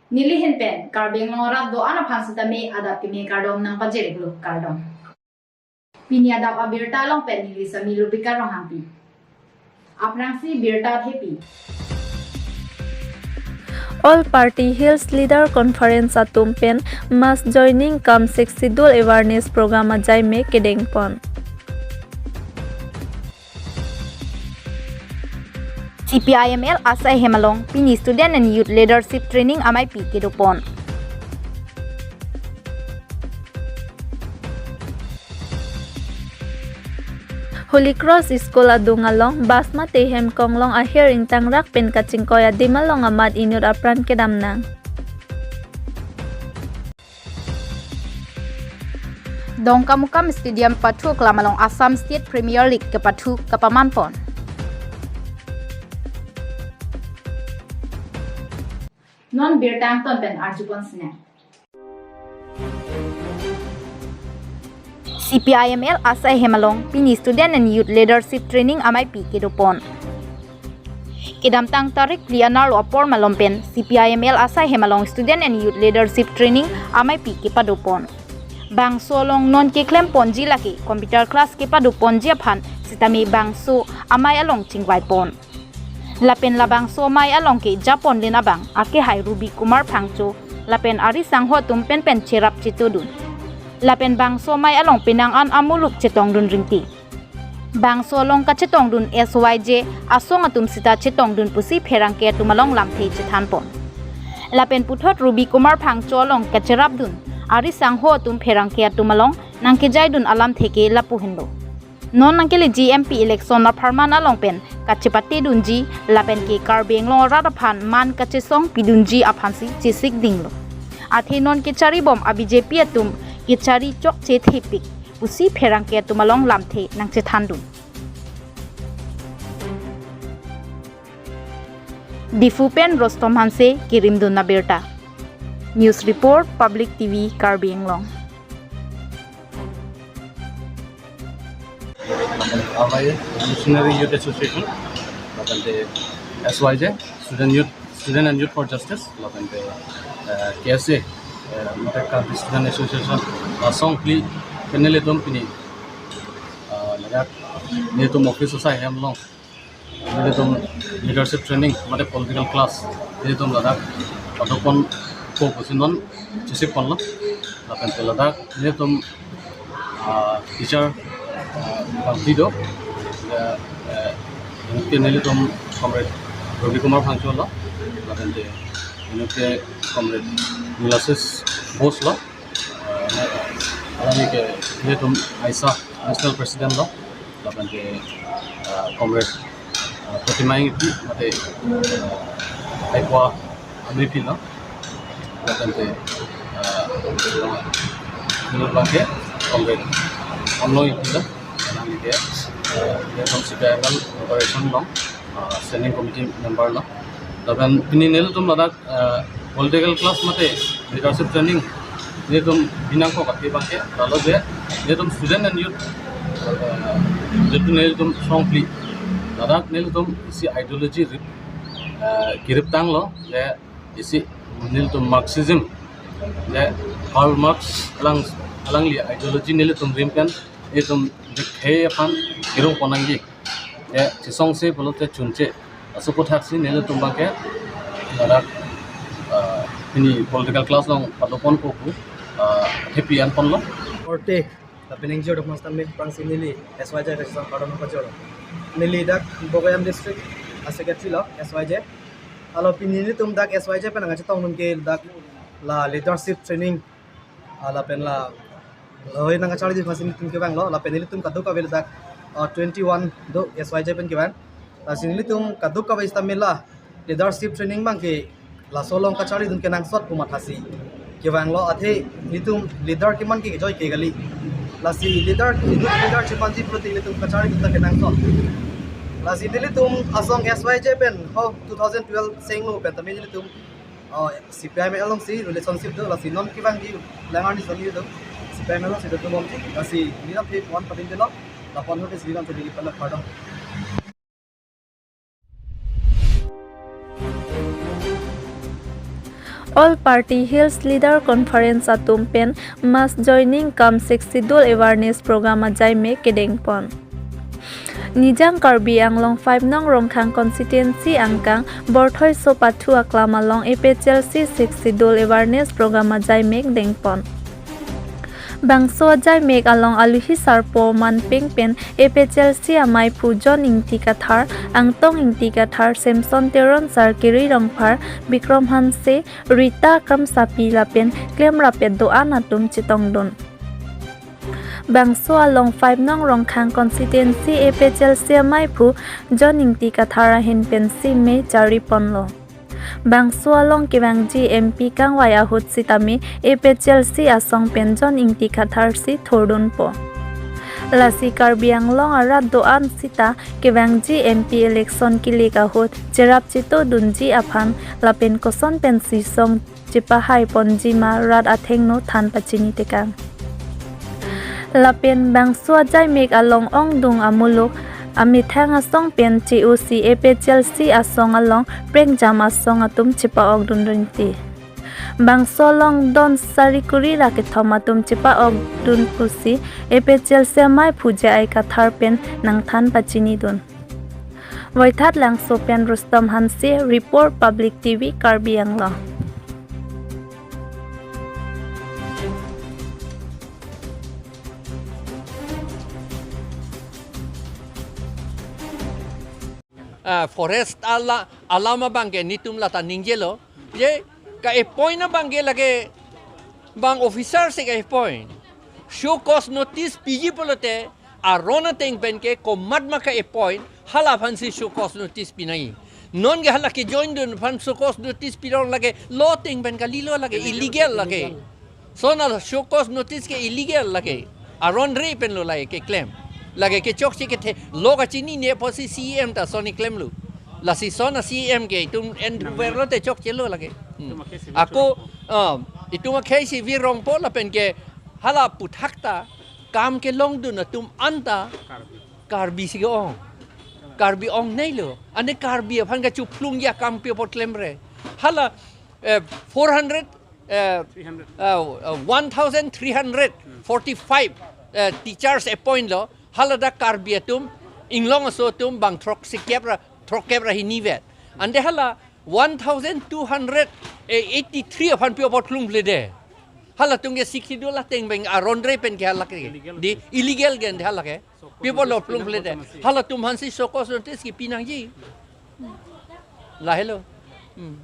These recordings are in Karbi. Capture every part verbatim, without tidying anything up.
Neli ahin pen Karbi Anglong arat do-an aphan sitame adap kimi kardom nangpajir-iklo, kardom. Pini adap abirta along pen neli Sami Lubika Ronghangpi. Aphrangsi birta thepi. All Party Hills Leader Conference atum pen mass joining cum Sixth Schedule awareness program ajai me kedengpon. C P I M L asai hem along pini Student and Youth Leadership Training ameipi kedopon. Holy Cross School adung along bus mate hemkonglong ahir ingtangrak pen kachingkoi adim along amat inut apran kedam nang. Dongkamukam Stadium pathu aklam along Assam State Premier League kepathu kapamanpon. Non birta angton pen arjupon sine. C P I M L asai hem along pini Student and Youth Leadership Training ameipi kedopon. Kedamtang tarik phli anerlo apor malom pen C P I M L asai hem along Student and Youth Leadership Training ameipi kepadopon. Bangso along non keklemponji lake computer class kepadoponji aphan sitame bangso amei along chingvaipon. Lapen labangso amei along ke japon len abang akehai Ruby Kumar Phangcho lapen ari sangho atum penpen cherap chetodun. Lapen bangso amei along penang an amuluk chetongdun ringti. Bangso along kachetongdun S Y J asong atum sita chetongdun pusi pherangke atum along lamthe chethanpon. Lapen puthot Ruby Kumar Phangcho along kacherapdun ari sangho atum pherangke atum along nangkejaidun alamthe ke lapu henlo. Non nangkeleji M P election apharman along pen kachepatedunji lapen ke Karbi Anglong arat aphan man kachesongpidunji aphansi chesik dinglo. Athe non kecharibom a-B J P atum kechari chokche thepik pusi pherangke atum along lamthe nangchethandun. Diphu pen Rostom Hanse kirimdun abirta. News report, Public T V, Karbi Anglong. Amei Revolutionary Youth Association, lapen te S Y J, Student Youth, Student and Youth for Justice, lapen te, eh, K S A, eh, mate Karbi Student Association, asong phli pen nelitum pini, eh, ladak nelitum office asai hem along nelitum leadership training mate political class nelitum ladak padoponpo pusi non chesik ponlo. Lapen te ladak nelitum, ah, teacher, ah, bangphli do, eh, eh, inut ke nelitum Comrade Ruby Kumar Phangcho lo, lapen te inut ke Comrade Milasis Bose lo. Eh, alangli ke nelitum AISA National President lo, lapen ke, eh, Comrade, eh, Protima Ingti, mate, eh, Aipua Amripi lo, lapen ke, eh, inut abang ke Comrade Onno Ingti lo, alangli ke, eh, nelitum C P I M L operation along, eh, standing committee member lo, lapen pini nelitum ladak eh, political class mate leadership training nelitum binong ko kati abang ke, lalo je nelitum student and youth, eh, nelitum, nelitum asong phli ladak nelitum isi ideology rip, eh, kirip tanglo, je isi nelitum Marxism, je Karl Marx alang, alangli ideology nelitum rim pen nelitum dikhei aphan kirung pon nangji. Eh, chesongse pulote chunche. Laso aputhaksi nelitum abang ke ladak, eh, pini political class along padoponpo pu, eh, thepi-an ponlo. Korte, lapen ingjir dok mas tame aphrangsi neli S Y J kachesong kardom pajirlo. Neli dak Bogoyam District a-secretary lo S Y J. Alo pini nelitum dak S Y J pen nangkachetongdun ke dak la leadership training, ah, lapen la, lahei nangkacharlidun aphansi nelitum kevanglo, lapen nelitum kadokave ladak, ah, twenty-one do S Y J pen kevang. Lasi nelitum kadokave sitame la leadership training abang ke laso along kacharlidun kenangsot pu mathasi kevanglo, athe nelitum leader keman ke kejoi ke kali. Lasi leader, leader chemanji pulote nelitum kacharlidun ta kenangsot. Lasi nelitum asong S Y J pen ho two thousand twelve senglo pen tame nelitum, oh, C P I M L alongsi relationship do, lasi non kevangji, lang arni soni do, C P I M L alongsi dodunbomji, lasi nelitum phe pon padingdelo, lapen hote si nelitum phe dingdelo, pardon. All Party Hills Leader Conference atum pen mass joining cum Sixth Schedule awareness program ajaimek kedengpon. Nijang Karbi Anglong five nong Rongkhang constituency angkang Borthoiso Pathu aklam along A P H L C Sixth Schedule awareness program ajaimek dengpon. Bangso ajaimek along aluhi sarpo manpeng pen A P H L C amaiphu John Ingti Kathar, Angtong Ingti Kathar, Samson Teron, Sarkiri Rongphar, Bikrom Hanse, Rita Kramsapi lapen klemrap do-an atum chetongdun. Bangso along five nong Rongkhang constituency A P H L C amaiphu John Ingti Kathar ahin pensi me chariponlo. Bangso along kevangji M P kangvai ahut sitame A P H L C asong pen John Ingti Kathar si thurdunpo. Lasi Karbi Anglong arat do-an sita kevangji M P election kilik ahut cherap chetodunji aphan lapen koson pensi song chepahaiponji ma rat athengno than pachini tekang. Lapen bangso ajaimek along ongdung amuluk amethang asong pen che-o si A P H L C asong along prengjam asong atum chepa-okdun rinti. Bangso along don sari kuri ra kethom atum chepa-okdun pusi A P H L C amaiphu J I Kathar pen nangthan pachinidun. Voithat Langso pen Rustom Hanse, report Public T V Karbi Anglong. Ah, forest ala, alam abangke netum lata ningjelo. Je, ka-appoint abangke lake bang officer si ka-appoint. Show cause notice piji pulote, aron ateng penke komat ma ka-appoint, hala aphansi show cause notice pinangji. Nonke hala ke-joindun aphan show cause notice pirong lake law ateng pen kalilo lake, illegal lake. Lason a show cause notice ke illegal lake. Aron re penlo lake keklem. Lake kechokche kethe, law kachinine apotsi C E M ta lason keklemlo. Lasi lason a C E M ke itum en verlo te chokchelo lake. Hmm. Ako, ah, itum akhei si virongpo lapenke hala aputhak ta kam kelongdun atum anta Karbi si ke-ong. Karbi ongneilo. Ane Karbi aphan kachuphlungji akam pi apot klemre. Hala, eh, four hundred, eh, three hundred. Uh, uh, one thousand three hundred forty-five, uh, teachers appoint lo, hala dak Karbi atum, inglong aso atum bang throksi kep ra, throkkep ra hini vet. Ante hala one thousand two hundred eighty-three aphan pi apot klumple de. Halatum ke Sixth Schedule ateng pen aron re penke hala ke. Illegal. Di illegal gen de hala ke. Pi apotlo klumple de. Halatum aphansi show cause notice kipinangji. Lahelo. Hmm.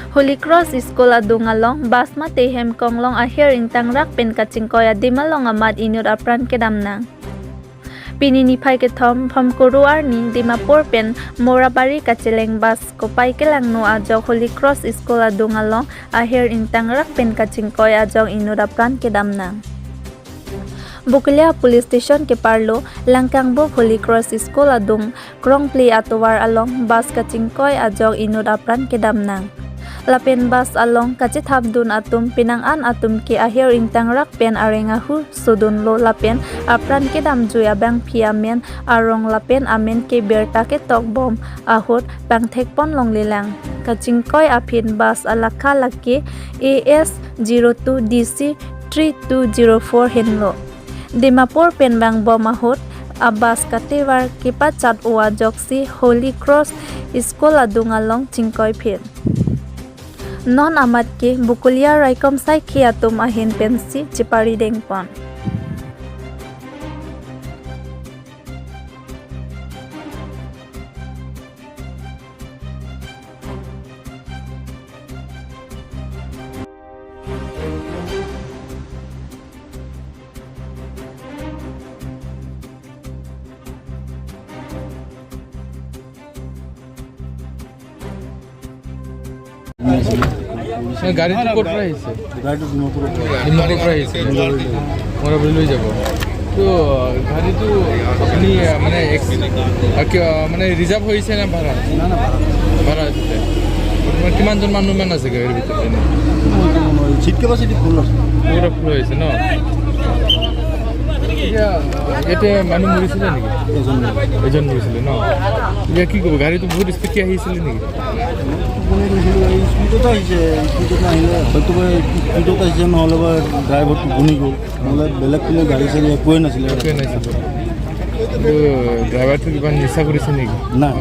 Holy Cross School adung along bus mate hemkonglong ahir ingtangrak pen kachingkoi adim along amat inut apran kedam nang. Pini niphai kethom Phomkuru arni Dimapur pen Morabari kacheleng bus kopai kelangno ajok Holy Cross School adung along ahir ingtangrak pen kachingkoi ajok inut apran kedam nang. Bokolia Police Station keparlo Langkangbup Holy Cross School adung krongple atovar along bus kachingkoi ajok inut apran kedam nang. Lapen bus along kachethapdun atum penang an atum ke ahir ingtangrak pen areng ahu sodunlo lapen apran kedamjui abangpi amen arong lapen amen ke birta ketokbom ahut pangthekpon longlelang. Kachingkoi aphi bus alakha lake A S zero two D C three two zero four henlo. Dimapur pen vangbom ahut abus katevar kepachat-o ajoksi Holy Cross School adung along chingkoiphin. Non amat ke Bokolia raikom saikhi atum ahin pensi chepari dengpon. না, গাড়ীটো ক'ৰ পৰা আহিছে? গাড়ীটো ডিমাপুৰৰ পৰা। ডিমাপুৰৰ পৰা আহিছে। মৰাবাৰী লৈ যাব। তো, গাড়ীটো আপুনি, আহ, মানে, এক্স-, আহ, কিয়, মানে, ৰিজাৰ্ভ হৈছে নে ভাড়া? না, না, ভাড়া। ভাড়া আছিলে। মানে, কিমানজন মানুহ মান আছে গাড়ীৰ ভিতৰত এনে? মই ক'ব নোৱাৰিম। ছিট কেপাচিটি ফুল আছে। পুৰা ফুল হৈছে ন? এতিয়া ইয়াতে মানুহ মৰিছিলে নেকি? এজন মৰিলে। এজন মৰিছিলে ন? এতিয়া কি ক'ব, গাড়ীটো বহুত স্পীডকৈ আহিছিলে নেকি? কোনে কৈছিলে? স্পীডত আহিছে, স্পীডত আহিলে হয়তো বা স্পীডত আহিছে, নহ'লে বা ড্ৰাইভাৰটো বনি গ'ল, নহ'লে বেলেগ কোনো গাড়ী চাড়ী একোৱে নাছিলে। একোৱে নাছিলে। কিন্তু ড্ৰাইভাৰটো কিবা নিচা কৰিছে নেকি? নাই।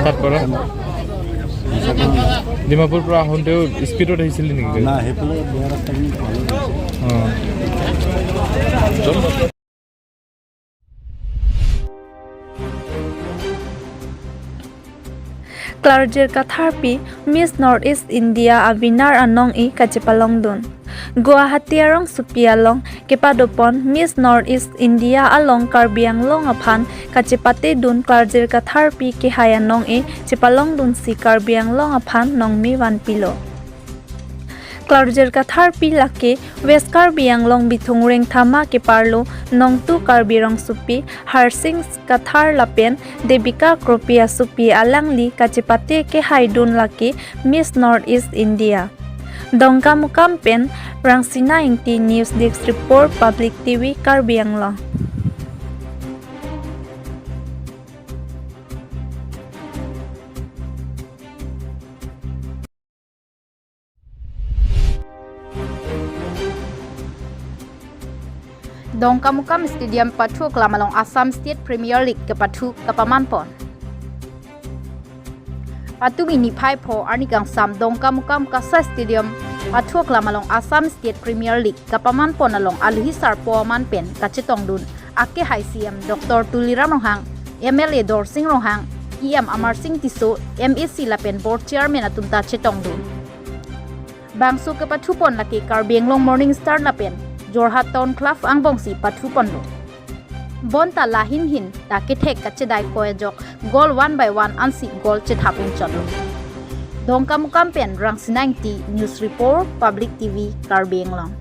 তাত পৰা? নিচা কৰা নাই। ডিমাপুৰ পৰা আহোঁতেও স্পীডত আহিছিলে নেকি? নাই, সেইফালে বেয়া ৰাস্তাখিনি ভালে কৰিছে। Klarjir Katharpi Miss North East India a-winner anong-e kachepalongdun. Guwahati arongsopi along kepadopon Miss North East India along Karbi Anglong aphan kachepatedun Klarjir Katharpi kehai anong-e chepalongdunsi Karbi Anglong aphan nongme vanpilo. Klarjir Katharpi lake West Karbi Anglong Bithung Rengthama keparlo nongtu Karbi rongsopi Harsing Kathar lapen Devika Kropi asopi alangli kachepate kehaidun lake Miss North East India. Dongkamukam pen Rangsina Ingti, News Desk Report, Public T V Karbi Anglong. Dongkamukam Stadium pathu aklam along Assam State Premier League kepathu kapamanpon. Patumi niphai pho arni kangsam Dongkamukam Kasai Stadium pathu aklam along Assam State Premier League kapamanpon along alohi sarpo aman pen kachetongdun akehai C M Doctor Tuliram Ronghang, M L A Dorsing Ronghang, E M Amarsing Tisso, M A C lapen Board Chairman atum ta chetongdun. Bangso kepathupon lake Karbi Anglong Morning Star lapen Jorhat Town Club angbongsi pathuponlo. Bonta lahin hin ta kethek kachedai koi ajok goal one by one ansi goal chethap unchotlo. Dongkamukam pen Rangsina Ingti, News Report, Public T V Karbi Anglong.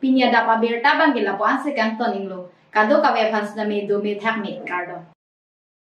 Pini adap abirta abangke lapu-an si kangton-iklo. Kadokave aphan sitame dome thakme, kardom.